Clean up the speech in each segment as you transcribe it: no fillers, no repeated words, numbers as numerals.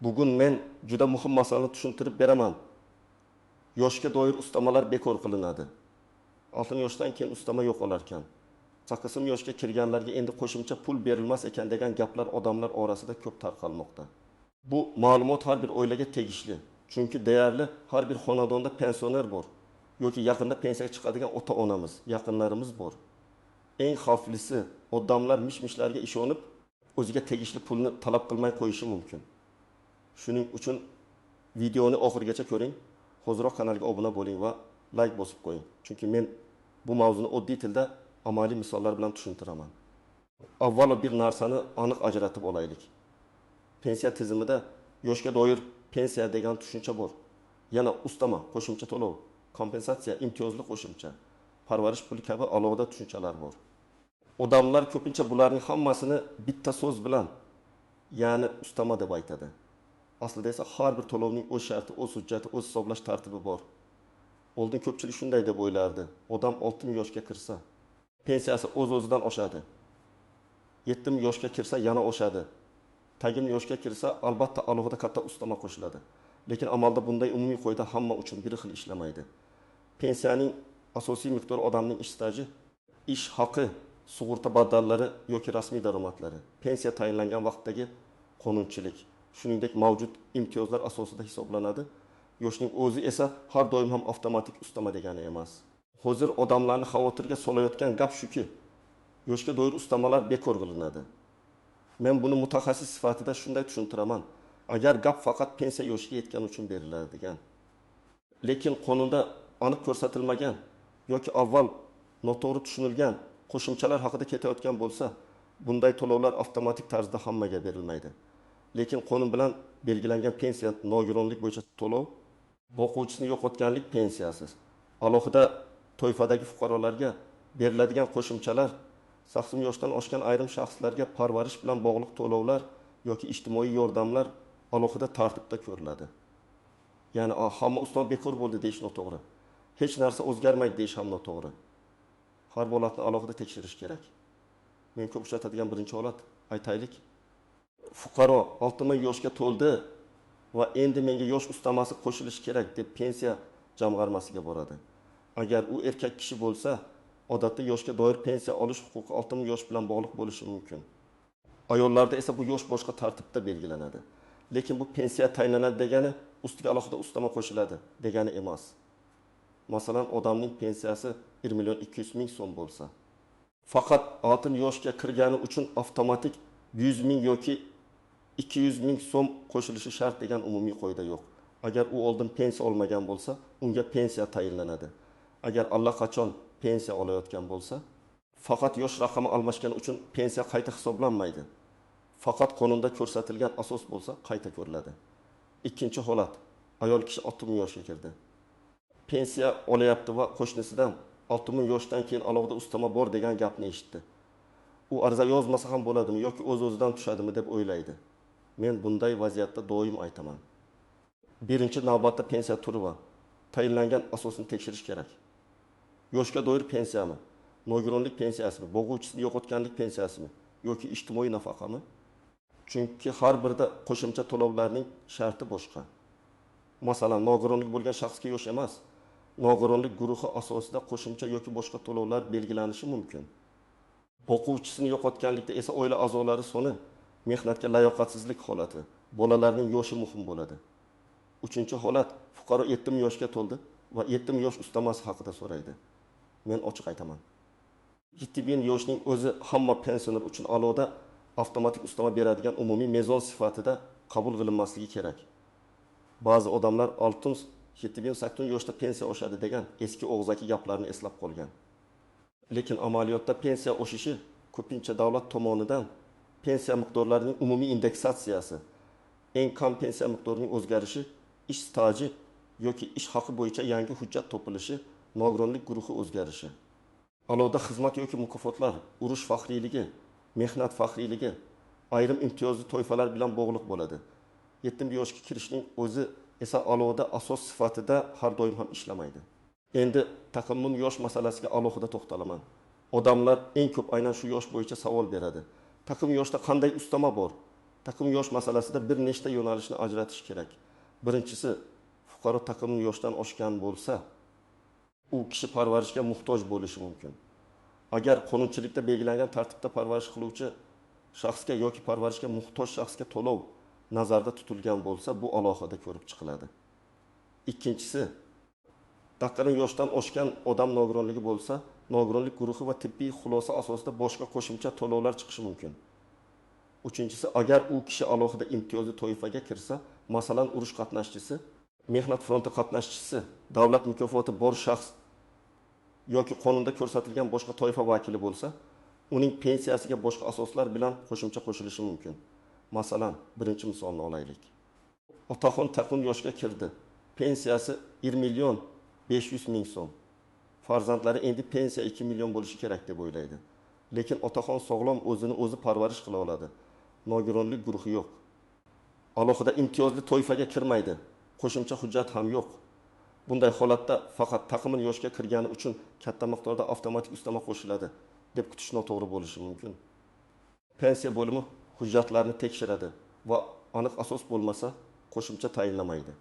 Bugun men juda muhim masalani tushuntirib beraman. Yoshga doir ustamalar bekor qilinadi. Oltin yoshdan keyin ustama yo'qolarkan. Sakkiz yoshga kirganlarga endi qo'shimcha pul berilmas ekan degan gaplar odamlar orasida ko'p tarqalmoqda. Bu ma'lumot har bir oilaga tegishli. Chunki deyarli har bir xonadonda pensioner bor yoki yaqinda pensiyaga chiqadigan ota-onamiz, yaqinlarimiz bor. Eng xavflisi, odamlar mish-mishlarga ishonib, o'ziga tegishli pulni talab qilmay qo'yishi mumkin. Shuning uchun videoni oxirigacha ko'ring, hoziroq kanalga obuna bo'ling va like bosib qo'ying. Chunki men bu mavzuni oddiy tilda amaliy misollar bilan tushuntiraman. Avvalo bir narsani aniq ajratib olaylik. Pensiya tizimida yoshga doir pensiya degan tushuncha bor. Yana ustama, qo'shimcha to'lov, kompensatsiya, imtiyozli qo'shimcha, parvarish puli kabi alohida tushunchalar bor. Odamlar ko'pincha bularning hammasini bitta so'z bilan, ya'ni ustama deb aytadi. Aslida esa har bir to'lovning o'z sharti, o'z hujjati, o'z hisoblash tartibi bor. Oldin ko'pchilik shunday deb o'ylardi. Odam 6 yoshga kirsa, pensiyasi o'z-o'zidan oshadi. 7 yoshga kirsa yana oshadi. Tagim yoshga kirsa albatta alohida katta ustama qo'shiladi. Lekin amalda bunday umumiy qoida hamma uchun bir xil ishlamaydi. Pensiyaning asosiy miqdori odamning ish staji, ish haqi, sug'urta badallari yoki rasmiy daromadlari, pensiya tayinlangan vaqtdagi qonunchilik, shuningdek mavjud imtiyozlar asosida hisoblanadi. Yoshning o'zi esa har doim ham avtomatik ustama degani emas. Hozir odamlarni xavotirga solayotgan gap shuki, yoshga doir ustamalar bekor qilinadi. Men buni mutaxassis sifatida shunday tushuntiraman. Agar gap faqat pensiya yoshiga yetgan uchun beriladi degan, lekin qonunda aniq ko'rsatilmagan yoki avval noto'g'ri tushunilgan qo'shimchalar haqida ketayotgan bo'lsa, bunday to'lovlar avtomatik tarzda hammaga berilmaydi. Lekin qonun bilan belgilangan pensiya nogironlik bo'yicha to'lov, boquvchisini yo'qotganlik pensiyasi, alohida toifadagi fuqarolarga beriladigan qo'shimchalar, 80 yoshdan oshgan ayrim shaxslarga parvarish bilan bog'liq to'lovlar yoki ijtimoiy yordamlar alohida tartibda ko'riladi. Ya'ni hamma ustama bekor bo'ldi deyish noto'g'ri. Hech narsa o'zgarmaydi deyish ham noto'g'ri. Har bir holatni alohida tekshirish kerak. Men ko'p uchratadigan birinchi holat, aytaylik, fuqaro 60 yoshga to'ldi va endi menga yosh ustamasi qo'shilishi kerak deb pensiya jamg'armasiga boradi. Agar u erkak kishi bo'lsa, odatda yoshga doir pensiya olish huquqi 60 yosh bilan bog'liq bo'lishi mumkin. Ayollarda esa bu yosh boshqa tartibda belgilanadi. Lekin bu pensiya tayinlanadi degani ustiga alohida ustama qo'shiladi degani emas. Masalan, odamning pensiyasi 1 200 000 so'm bo'lsa, faqat 60 yoshga kirgani uchun avtomatik 100 000 yoki 200 000 so'm qo'shilishi shart degan umumiy qoida yo'q. Agar u oldin pensiya olmagan bo'lsa, unga pensiya tayinlanadi. Agar allaqachon pensiya olayotgan bo'lsa, faqat yosh raqami almashgani uchun pensiya qayta hisoblanmaydi. Faqat qonunda ko'rsatilgan asos bo'lsa qayta ko'riladi. Ikkinchi holat, ayol kishi 60 yoshga kirdi. Pensiya olayapti va qo'shnisidan 60 yoshdan keyin alohida ustama bor degan gapni eshitdi. U ariza yozmasa ham bo'ladimi yoki o'z-o'zidan tushadimi deb o'ylaydi. Men bunday vaziyatda doim aytaman. Birinchi navbatda pensiya turi va tayinlangan asosini tekshirish kerak. Yoshga doir pensiyami, nogironlik pensiyasimi, bo'g'uvchisini yo'qotganlik pensiyasimi yoki ijtimoiy nafaqami? Chunki har birida qo'shimcha to'lovlarning sharti boshqa. Masalan, nogironlik bo'lgan shaxsga yosh emas, nogironlik guruhi asosida qo'shimcha yoki boshqa to'lovlar belgilanishi mumkin. Boquvchisini yo'qotganlikda esa oila a'zolari soni, mehnatga layoqatsizlik holati, bolalarning yoshi muhim bo'ladi. Uchinchi holat, fuqaro 7 yoshga to'ldi va 7 yosh ustamasi haqida so'raydi. Men ochiq aytaman. 7 yoshning o'zi hamma pensioner uchun alohida avtomatik ustama beradigan umumiy mezon sifatida qabul qilinmasligi kerak. Ba'zi odamlar 6-7 yoshda pensiya oshadi degan eski og'zaki gaplarni eslab qolgan. Lekin amaliyotda pensiya oshishi ko'pincha davlat tomonidan pensiya miqdorlarining umumiy indeksatsiyasi, eng kam pensiya miqdorining o'zgarishi, ish staji yoki ish haqi bo'yicha yangi hujjat topilishi, nogironlik guruhi o'zgarishi, alohida xizmat yoki mukofotlar, urush faxriyligi, mehnat faxriyligi, ayrim imtiyozli toifalar bilan bog'liq bo'ladi. 7 yoshga kirishning o'zi esa alohida asos sifatida har doim ham ishlamaydi. Endi taqimmun yosh masalasiga alohida to'xtalaman. Odamlar eng ko'p aynan shu yosh bo'yicha savol beradi. Taqim yoshda qanday ustama bor? Taqim yosh masalasida bir nechta yo'nalishni ajratish kerak. Birinchisi, fuqaro taqim yoshdan oshgan bo'lsa, u kishi parvarishga muhtoj bo'lishi mumkin. Agar qonunchilikda belgilangan tartibda parvarish qiluvchi shaxsga yoki parvarishga muhtoj shaxsga to'lov nazarda tutilgan bo'lsa, bu alohida ko'rib chiqiladi. Ikkinchisi, taqrim yoshdan oshgan odam nogironligi bo'lsa, nogironlik guruhi va tibbiy xulosa asosida boshqa qo'shimcha to'lovlar chiqishi mumkin. Uchinchisi, agar u kishi alohida imtiyozli toifaga kirsa, masalan, urush qatnashchisi, mehnat fronti qatnashchisi, davlat mukofoti bor shaxs yoki qonunda ko'rsatilgan boshqa toifa vakili bo'lsa, uning pensiyasiga boshqa asoslar bilan qo'shimcha qo'shilishi mumkin. Masalan, birinchi misolni olaylik. Otaxon taqun yoshga kirdi. Pensiyasi 1 million 500 ming so'm. Farzandlari endi pensiya 2 million bo'lishi kerak deb o'ylaydi. Lekin otaxon sog'lom, o'zini o'zi parvarish qila oladi. Nogironlik guruhi yo'q. Alohida imtiyozli toifaga kirmaydi. Qo'shimcha hujjat ham yo'q. Bunday holatda faqat taqmin yoshga kirgani uchun katta miqdorda avtomatik ustama qo'shiladi deb kutish noto'g'ri bo'lishi mumkin. Pensiya bo'limi hujjatlarni tekshiradi va aniq asos bo'lmasa qo'shimcha tayinlamaydi.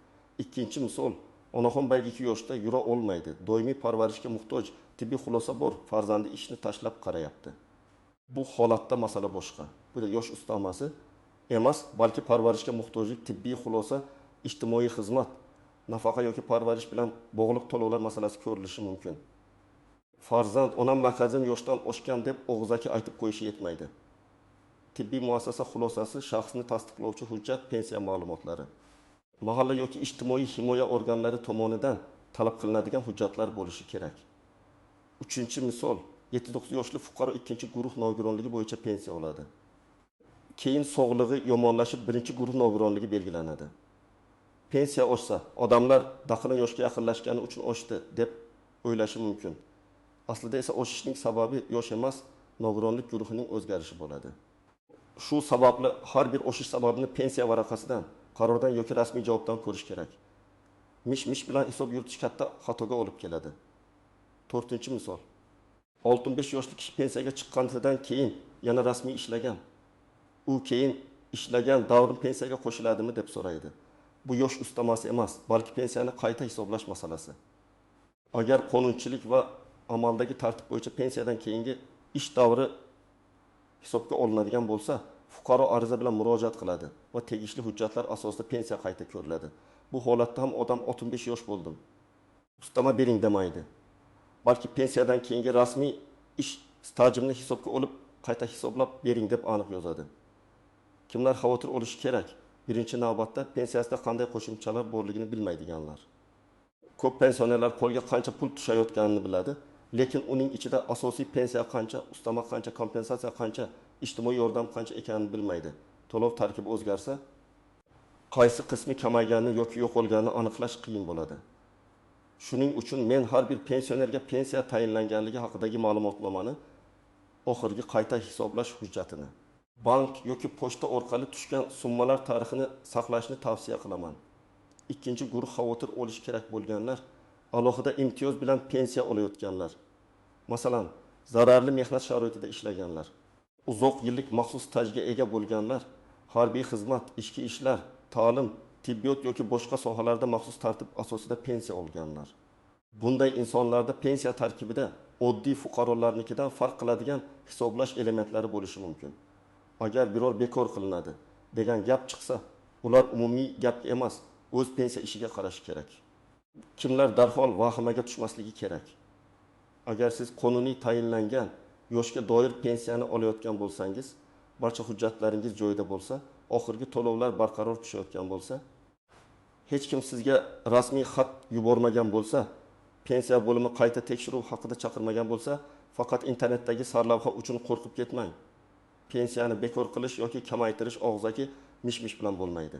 Ikkinchi misol, onaxon 2 yoshda yura olmaydi, doimiy parvarishga muhtoj, tibbiy xulosa bor, farzandi ishni tashlab qarayapti. Bu holatda masala boshqa. Bu yosh ustamasi emas, balki parvarishga muhtojlik, tibbiy xulosa, ijtimoiy xizmat, nafaqa yoki parvarish bilan bog'liq to'lovlar masalasi ko'rilishi mumkin. Farzand onam makazin yoshdan oshgan deb og'zaki aytib qo'yishi yetmaydi. Tibbiy muassasa xulosasi, shaxsni tasdiqlovchi hujjat, pensiya ma'lumotlari, mahalla yoki ijtimoiy himoya organlari tomonidan talab qilinadigan hujjatlar bo'lishi kerak. Uchinchi misol, 79 yoshli fuqaro ikkinchi guruh nogironligi bo'yicha pensiya oladi. Keyin sog'lig'i yomonlashib, birinchi guruh nogironligi belgilanadi. Pensiya oshsa, odamlar daxli yoshga yaqinlashgani uchun oshdi deb o'ylashi mumkin. Aslida esa oshishning sababi yosh emas, nogironlik guruhining o'zgarishi bo'ladi. Shu sababli har bir oshish sababini pensiya varaqasidan, qarordan yoki rasmiy javobdan ko'rish kerak. Mish-mish bilan hisob yuritish katta xatoga olib keladi. To'rtinchi misol. 65 yoshli kishi pensiyaga chiqqanidan keyin yana rasmiy ishlagan. U keyin ishlagan davrim pensiyaga qo'shiladimi deb so'raydi. Bu yosh ustamasi emas, balki pensiyani qayta hisoblash masalasi. Agar qonunchilik va amaldagi tartib bo'yicha pensiyadan keyingi ish davri hisobga olinadigan bo'lsa, fuqaro ariza bilan murojaat qiladi va tegishli hujjatlar asosida pensiya qayta ko'riladi. Bu holatda ham odam 65 yosh bo'ldim, ustama bering demaydi. Balki pensiyadan keyingi rasmiy ish stajimni hisobga olib, qayta hisoblab bering deb aniq yozadi. Kimlar xavotir olishi kerak? Birinchi navbatda pensiyasida qanday qo'shimchalar borligini bilmaydiganlar. Ko'p pensionerlar qo'lga qancha pul tushayotganini biladi, lekin uning ichida asosiy pensiya qancha, ustama qancha, kompensatsiya qancha, ijtimoiy yordam qancha ekanini bilmaydi. To'lov tarkibi o'zgarsa, qaysi qismi kamayganini yoki yo'qolganini aniqlash qiyin bo'ladi. Shuning uchun men har bir pensionerga pensiya tayinlanganligi haqidagi ma'lumotnomani, oxirgi qayta hisoblash hujjatini, bank yoki pochta orqali tushgan summalar tarixini saqlashni tavsiya qilaman. Ikkinchi guruh xavotir olish kerak bo'lganlar, alohida imtiyoz bilan pensiya olayotganlar. Masalan, zararli mehnat sharoitida ishlaganlar, uzoq yillik maxsus stajga ega bo'lganlar, harbiy xizmat, ichki ishlar, ta'lim, tibbiyot yoki boshqa sohalarda maxsus tartib asosida pensiya olganlar. Bunday insonlarda pensiya tarkibida oddiy fuqarolarnikidan farq qiladigan hisoblash elementlari bo'lishi mumkin. Agar biror bekor qilinadi degan gap chiqsa, ular umumiy gap emas, o'z pensiya ishiga qarashi kerak. Kimlar darhol vahimaga tushmasligi kerak? Agar siz qonuniy tayinlangan yoshga doir pensiyani olayotgan bo'lsangiz, barcha hujjatlaringiz joyida bo'lsa, oxirgi to'lovlar barqaror tushayotgan bo'lsa, hech kim sizga rasmiy xat yubormagan bo'lsa, pensiya bo'limi qayta tekshiruv haqida chaqirmagan bo'lsa, faqat internetdagi sarlavha uchun qo'rqib ketmang. Pensiyani bekor qilish yoki kamaytirish og'zaki mish-mish bilan bo'lmaydi.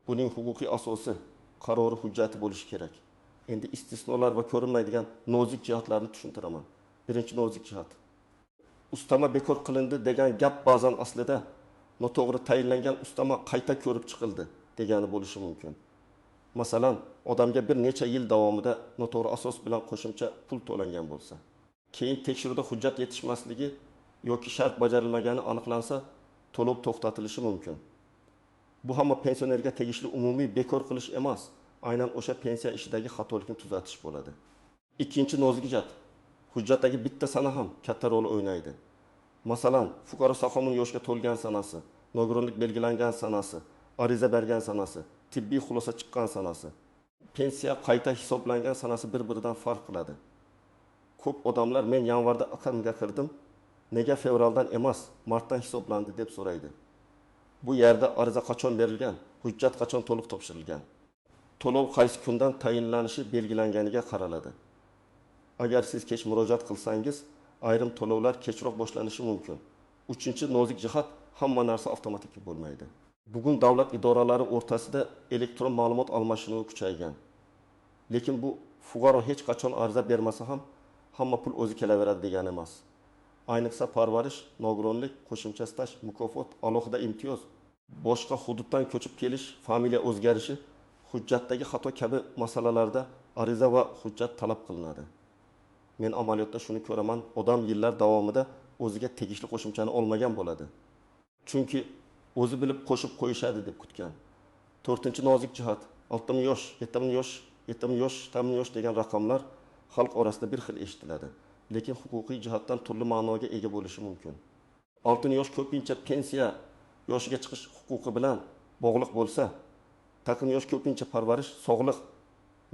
Buning huquqiy asosi, qarori, hujjati bo'lishi kerak. Endi istisnolar va ko'rinmaydigan nozik jihatlarni tushuntiraman. Birinchi nozik jihat. Ustama bekor qilindi degan gap ba'zan aslida noto'g'ri tayinlangan ustama qayta ko'rib chiqildi degani bo'lishi mumkin. Masalan, odamga bir necha yil davomida noto'g'ri asos bilan qo'shimcha pul to'langan bo'lsa, keyin tekshiruvda hujjat yetishmasligi yoki shart bajarilmagani aniqlansa, to'lov to'xtatilishi mumkin. Bu hamma pensionerga tegishli umumiy bekor qilish emas, aynan o'sha pensiya ishidagi xatolikni tuzatish bo'ladi. Ikkinchi nozik jihat: hujjatdagi bitta sana ham katta rol o'ynaydi. Masalan, fuqaro saqomin yoshga to'lgan sanasi, nogironlik belgilangan sanasi, ariza bergan sanasi, tibbiy xulosa chiqqan sanasi, pensiya qayta hisoblangan sanasi bir-biridan farq qiladi. Ko'p odamlar men yanvarda AQMga kirdim, nega fevraldan emas, martdan hisoblandi deb so'raydi. Bu yerda ariza qachon berilgan, hujjat qachon to'liq topshirilgan, to'lov qaysi kundan tayinlanishi belgilanganiga qaraladi. Agar siz kech murojaat qilsangiz, ayrim to'lovlar kechroq boshlanishi mumkin. Uchinchi nozik jihat: hamma narsa avtomatik bo'lmaydi. Bugun davlat idoralari o'rtasida elektron ma'lumot almashinuvi kuchaygan. Lekin bu fuqaro hech qachon ariza bermasa ham hamma pul o'zi kelaveradi degani emas. Ayniqsa parvarish, nogironlik, qo'shimcha staj, mukofot, alohida imtiyoz, boshqa hududdan ko'chib kelish, familiya o'zgarishi, hujjatdagi xato kabi masalalarda ariza va hujjat talab qilinadi. Men amaliyotda shuni ko'raman, odam yillar davomida o'ziga tegishli qo'shimchani olmagan bo'ladi. Chunki o'zi bilib qo'shib qo'yishadi deb kutgan. To'rtinchi nozik jihat: 6 yosh, 7 yosh, 7 yosh, 8 yosh degan raqamlar xalq orasida bir xil eshitiladi, lekin huquqiy jihatdan turli ma'noga ega bo'lishi mumkin. 6 yosh ko'pincha pensiya yoshiga chiqish huquqi bilan bog'liq bo'lsa, taqim yosh ko'pincha parvarish, sog'liq,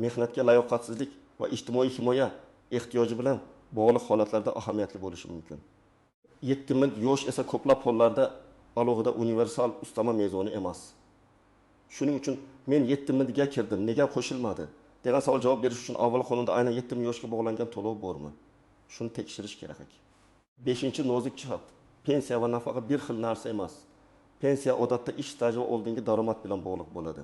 mehnatga layoqatsizlik va ijtimoiy himoya ehtiyoji bilan bog'liq holatlarda ahamiyatli bo'lishi mumkin. 7 yosh esa ko'plab hollarda alohida universal ustama mezoni emas. Shuning uchun men 7 ga kirdim, nega qo'shilmadi degan savol javob berish uchun avval qonunda aynan 7 yoshga bog'langan to'lov bormi? Shuni tekshirish kerak. 5-nozik jihat: pensiya va nafaqa bir xil narsa emas. Pensiya odatda ish staji va oldingi daromad bilan bog'liq bo'ladi.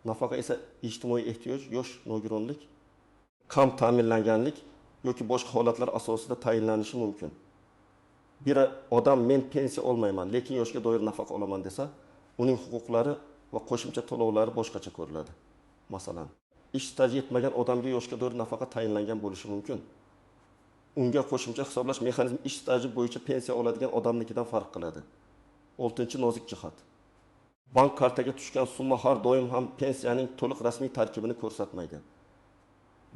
Nafaqa esa ijtimoiy ehtiyoj, yosh, nogironlik, kam ta'minlanganlik yoki boshqa holatlar asosida tayinlanishi mumkin. Bir odam men pensiya olmayman, lekin yoshga doir nafaqa olaman desa, uning huquqlari va qo'shimcha to'lovlari boshqacha ko'riladi. Masalan, ish staji yetmagan odamga yoshga doir nafaqa tayinlangan bo'lishi mumkin. Unga qo'shimcha hisoblash mexanizmi ish staji bo'yicha pensiya oladigan odamnikidan farq qiladi. 6-nozik jihat: bank kartaga tushgan summa har doim ham pensiyaning to'liq rasmiy tarkibini ko'rsatmaydi.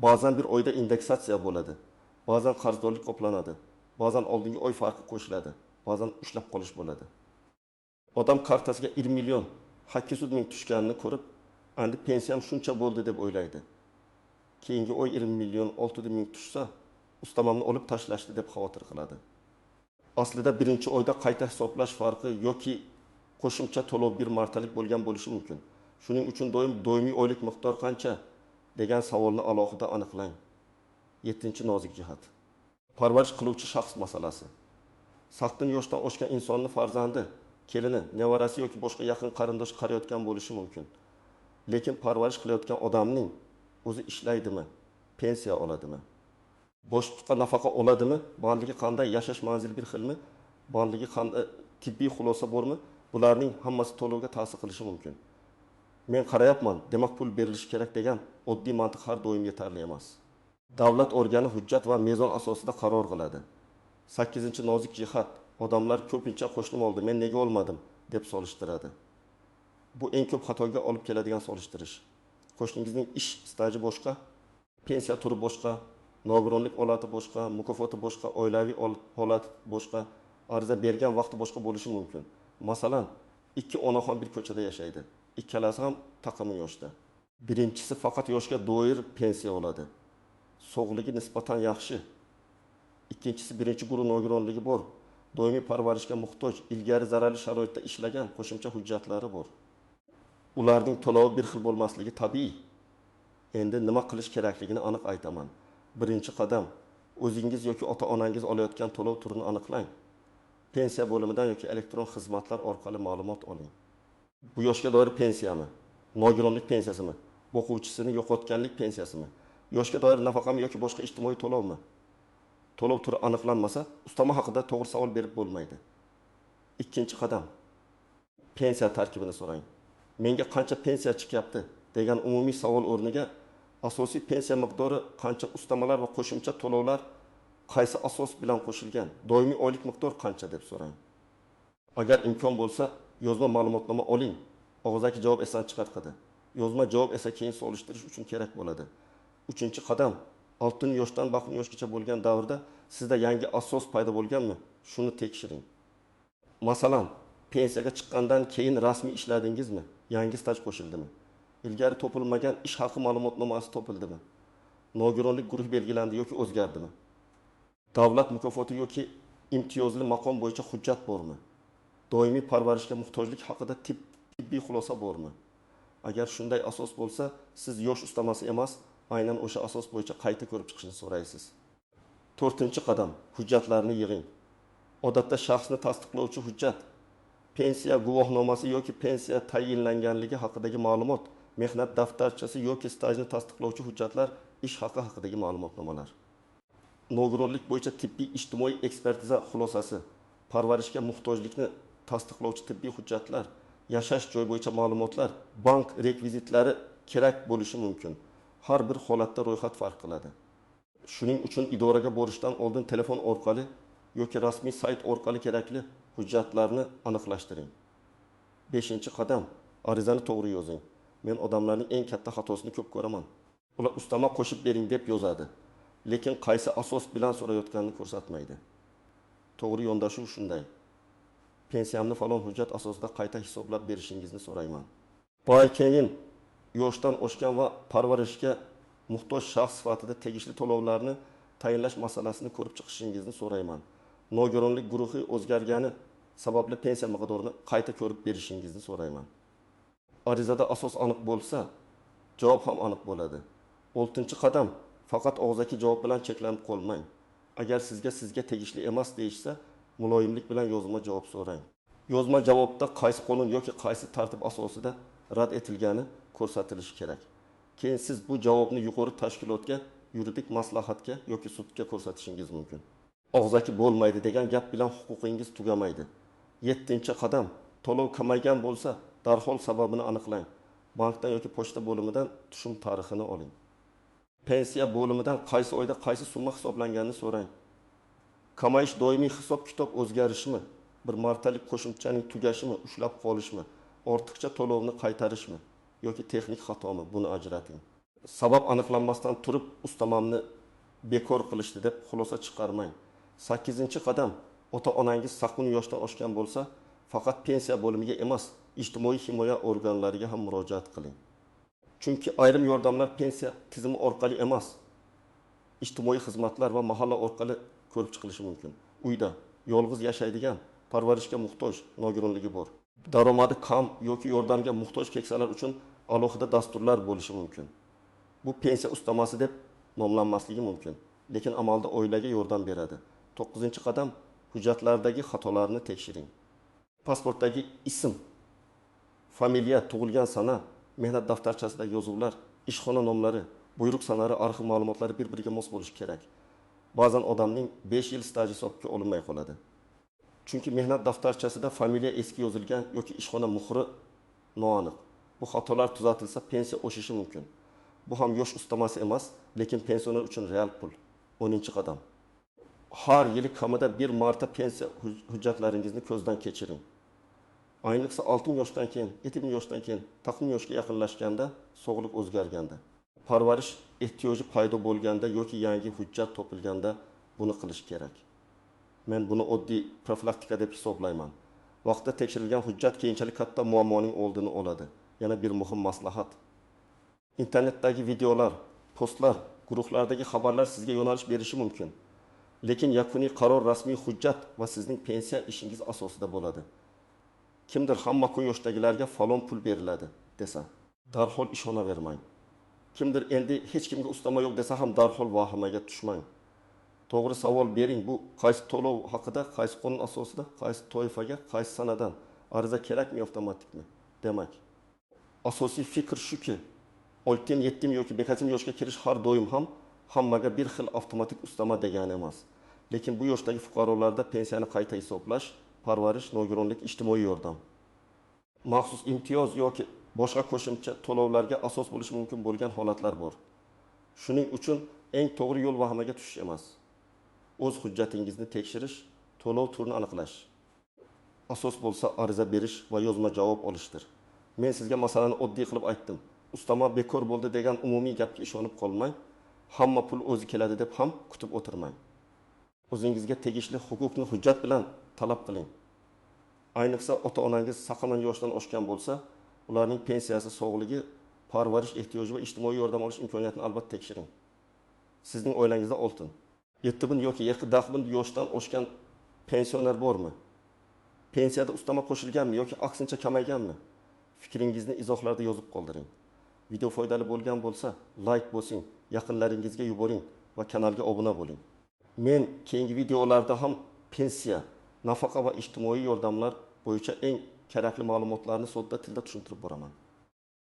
Ba'zan bir oyda indeksatsiya bo'ladi, ba'zan qarzdorlik qoplanadi, ba'zan oldingi oy farqi qo'shiladi, ba'zan ushlab qolish bo'ladi. Odam kartasiga 1 million 800 ming tushganini ko'rib, endi pensiyam shuncha bo'ldi deb o'ylaydi. Keyingi oy 1 million 600 ming tushsa, ustamamni olib tashlashdi deb xavotir qiladi. Aslida birinchi oyda qayta hisoblash farqi yoki qo'shimcha to'lov bir martalik bo'lgan bo'lishi mumkin. Shuning uchun doim doimiy oylik miqdor qancha degan savolni alohida aniqlang. 7-nozik jihat: parvarish qiluvchi shaxs masalasi. 80 yoshdan oshgan insonni farzandi, kelini, nevarasi yoki boshqa yaqin qarindosh qarayotgan bo'lishi mumkin. Lekin parvarish qilayotgan odamning o'zi ishlaydimi, pensiya oladimi, boshqa nafaqa oladimi, borligi qanday, yashash manzili bir xilmi, borligi qanday, tibbiy xulosa bormi? Bularning hammasi to'lovga ta'sir qilishi mumkin. Men qarayapman, demak pul berilishi kerak degan oddiy mantiq har doim yetarli emas. Davlat organi hujjat va mezon asosida qaror qiladi. 8-nozik jihat: odamlar ko'pincha qo'shnim oldi, men nega olmadim deb solishtiradi. Bu eng ko'p xatoga olib keladigan solishtirish. Qo'shningizning ish staji boshqa, pensiya turi boshqa, nogironlik holati boshqa, mukofoti boshqa, oilaviy holat boshqa, ariza bergan vaqti boshqa bo'lishi mumkin. Masalan, ikki onaxon bir ko'chada yashaydi. Ikkalasi ham taqimi yoshda. Birinchisi faqat yoshga doir pensiya oladi. Sog'ligi nisbatan yaxshi. Ikkinchisi birinchi guruh nogironligi bor, doimiy parvarishga muhtoj, ilgari zararli sharoitda ishlagan, qo'shimcha hujjatlari bor. Ularning to'lovi bir xil bo'lmasligi tabiiy. Endi nima qilish kerakligini aniq aytaman. Birinchi qadam: o'zingiz yoki ota-onangiz olayotgan to'lov turini aniqlang. Pensiya bo'limidan yoki elektron xizmatlar orqali ma'lumot oling. Bu yoshga doir pensiyami, nogironlik pensiyasimi, boquvchisini yo'qotganlik pensiyasimi, yoshga doir nafaqami yoki boshqa ijtimoiy to'lovmi? To'lov turi aniqlanmasa, ustama haqida to'g'ri savol berib bo'lmaydi. Ikkinchi qadam: pensiya tarkibini so'rang. Menga qancha pensiya chiqyapti degan umumiy savol o'rniga asosiy pensiya miqdori qancha, ustamalar va qo'shimcha to'lovlar qaysi asos bilan qo'shilgan, doimiy oylik miqdor qancha deb so'rang. Agar imkon bo'lsa, yozma ma'lumotnoma oling. Og'zaki javob esdan chiqaradi. Yozma javob esa keyin solishtirish uchun kerak bo'ladi. Uchinchi qadam: oltin yoshdan baqun yoshgacha bo'lgan davrda sizda yangi asos paydo bo'lganmi? Shuni tekshiring. Masalan, pensiyaga chiqqandan keyin rasmiy ishladingizmi? Yangi staj qo'shildimi? Ilgari topilmagan ish haqi ma'lumotnomasi topildimi? Nogironlik guruhi belgilandi yoki o'zgardimi? Davlat mukofoti yoki imtiyozli maqom bo'yicha hujjat bormi? Doimiy parvarishga muhtojlik haqida tibbiy xulosa bormi? Agar shunday asos bo'lsa, siz yosh ustamasi emas, aynan o'sha asos bo'yicha qayta ko'rib chiqishni so'raysiz. To'rtinchi qadam: hujjatlarni yig'ing. Odatda shaxsni tasdiqlovchi hujjat, pensiya guvohnomasi yoki pensiya tayinlanganligi haqidagi ma'lumot, mehnat daftarchasi yoki stajni tasdiqlovchi hujjatlar, ish haqi haqidagi ma'lumotnomalar. Nogironlik bo'yicha tibbiy ijtimoiy ekspertiza xulosasi, parvarishga muhtojlikni tasdiqlovchi tibbiy hujjatlar, yashash joyi bo'yicha ma'lumotlar, bank rekvizitlari kerak bo'lishi mumkin. Har bir holatda ro'yxat farq qiladi. Shuning uchun idoraga borishdan oldin telefon orqali yoki rasmiy sayt orqali kerakli hujjatlarni aniqlashtiring. Beshinchi qadam: arizani to'g'ri yozing. Men odamlarning eng katta xatosini ko'p ko'raman. Ular ustama qo'shib bering deb yozadi, lekin qaysi asos bilan so'rayotganini ko'rsatmaydi. To'g'ri yondashuv shunday: pensiyamni falon hujjat asosida qayta hisoblab berishingizni so'rayman. Boya keyin yoshdan oshgan va parvarishga muhtoj shaxs sifatida tegishli to'lovlarni tayinlash masalasini ko'rib chiqishingizni so'rayman. Nogironlik guruhi o'zgargani sababli pensiya miqdorini qayta ko'rib berishingizni so'rayman. Arizada asos aniq bo'lsa, javob ham aniq bo'ladi. Oltinchi qadam: faqat og'zaki javob bilan cheklanib qolmang. Agar sizga tegishli emas deyishsa, muloyimlik bilan yozma javob so'rang. Yozma javobda qaysi qonun yoki qaysi tartib asosida rad etilgani ko'rsatilishi kerak. Keyin siz bu javobni yuqori tashkilotga, yuridik maslahatga yoki sudga ko'rsatishingiz mumkin. Og'zaki bo'lmaydi degan gap bilan huquqingiz tugamaydi. Yettinchi qadam: to'lov kamaygan bo'lsa, darhol sababini aniqlang. Bankdan yoki pochta bo'limidan tushum tarixini oling. Pensiya bo'limidan qaysi oyda qaysi summa hisoblanganini so'rang. Kamayish doimiy hisob-kitob o'zgarishmi, bir martalik qo'shimchaning tugashimi, ushlab qolishmi, ortiqcha to'lovni qaytarishmi yoki texnik xatomi, buni ajrating. Sabab aniqlanmasdan turib ustamamni bekor qilishdi deb xulosa chiqarmang. Sakkizinchi qadam: ota-onangiz sakson yoshdan oshgan bo'lsa, faqat pensiya bo'limiga emas, ijtimoiy himoya organlariga ham murojaat qiling. Chunki ayrim yordamlar pensiya tizimi orqali emas, ijtimoiy xizmatlar va mahalla orqali ko'rib chiqilishi mumkin. Uyda yolg'iz yashaydigan, parvarishga muhtoj, nogironligi bor, daromadi kam yoki yordamga muhtoj keksalar uchun alohida dasturlar bo'lishi mumkin. Bu pensiya ustamasi deb nomlanmasligi mumkin, lekin amalda oilaga yordam beradi. To'qqizinchi qadam: hujjatlardagi xatolarni tekshiring. Pasportdagi ism, familiya, tug'ilgan sana, mehnat daftarchasidagi yozuvlar, ishxona nomlari, buyruq sanalari, arxiv ma'lumotlari bir-biriga mos bo'lishi kerak. Ba'zan odamning 5 yil staji hisobga olinmay qoladi. Chunki mehnat daftarchasida familiya eski yozilgan yoki ishxona muhri noaniq. Bu xatolar tuzatilsa pensiya oshishi mumkin. Bu ham yosh ustamasi emas, lekin pensioner uchun real pul. 10-qadam. Har yili kamida bir marta pensiya hujjatlaringizni ko'zdan kechiring. Ayniqsa 6 yoshdan keyin, 7 yoshdan keyin, taqvim yoshga yaqinlashganda, sog'liq o'zgarganda, parvarish ehtiyoji paydo bo'lganda yoki yangi hujjat topilganda buni qilish kerak. Men buni oddiy profilaktika deb hisoblayman. Vaqtda tekshirilgan hujjat keyinchalik katta muammoning oldini oladi. Yana bir muhim maslahat. Internetdagi videolar, postlar, guruhlardagi xabarlar sizga yo'nalish berishi mumkin. Lekin yakuniy qaror rasmiy hujjat va sizning pensiya ishingiz asosida bo'ladi. Kimdir hamma kun yoshdagilarga falon pul beriladi desa, darhol ishonavermang. Kimdir endi hech kimga ustama yo'q desa ham darhol vahimaga tushmang. To'g'ri savol bering, bu qaysi to'lov haqida, qaysi qonun asosida, qaysi toifaga, qaysi sanadan, ariza kerakmi avtomatikmi? Demak, asosiy fikr shuki, 6-7 yoki 5 yoshga kirish har doim ham hammaga bir xil avtomatik ustama degani emas. Lekin bu yoshdagi fuqarolarda pensiyani qayta hisoblash, parvarish, nogironlik, ijtimoiy yordam, maxsus imtiyoz yoki boshqa qo'shimcha to'lovlarga asos bo'lishi mumkin bo'lgan holatlar bor. Shuning uchun eng to'g'ri yo'l vahimaga tushish emas. O'z hujjatingizni tekshirish, to'lov turini aniqlash. Asos bo'lsa ariza berish va yozma javob olishdir. Men sizga masalani oddiy qilib aytdim. Ustama bekor bo'ldi degan umumiy gapga ishonib qolmang, hamma pul o'zi keladi deb ham kutib o'tirmang. O'zingizga tegishli huquqni hujjat bilan talab qiling. Ayniqsa ota-onangiz saqimon yoshdan oshgan bo'lsa, ularning pensiyasi, sog'ligi, parvarish ehtiyoji va ijtimoiy yordam olish imkoniyatini albatta tekshiring. Sizning oilangizda oltin, 7 yoki 7 yoshdan oshgan pensioner bormi? Pensiyada ustama qo'shilganmi yoki aksincha kamayganmi? Fikringizni izohlarda yozib qoldiring. Video foydali bo'lgan bo'lsa, like bosing, yaqinlaringizga yuboring va kanalga obuna bo'ling. Men keyingi videolarda ham pensiya, nafaqa va ijtimoiy yordamlar bo'yicha eng kerakli ma'lumotlarni sodda tilda tushuntirib boraman.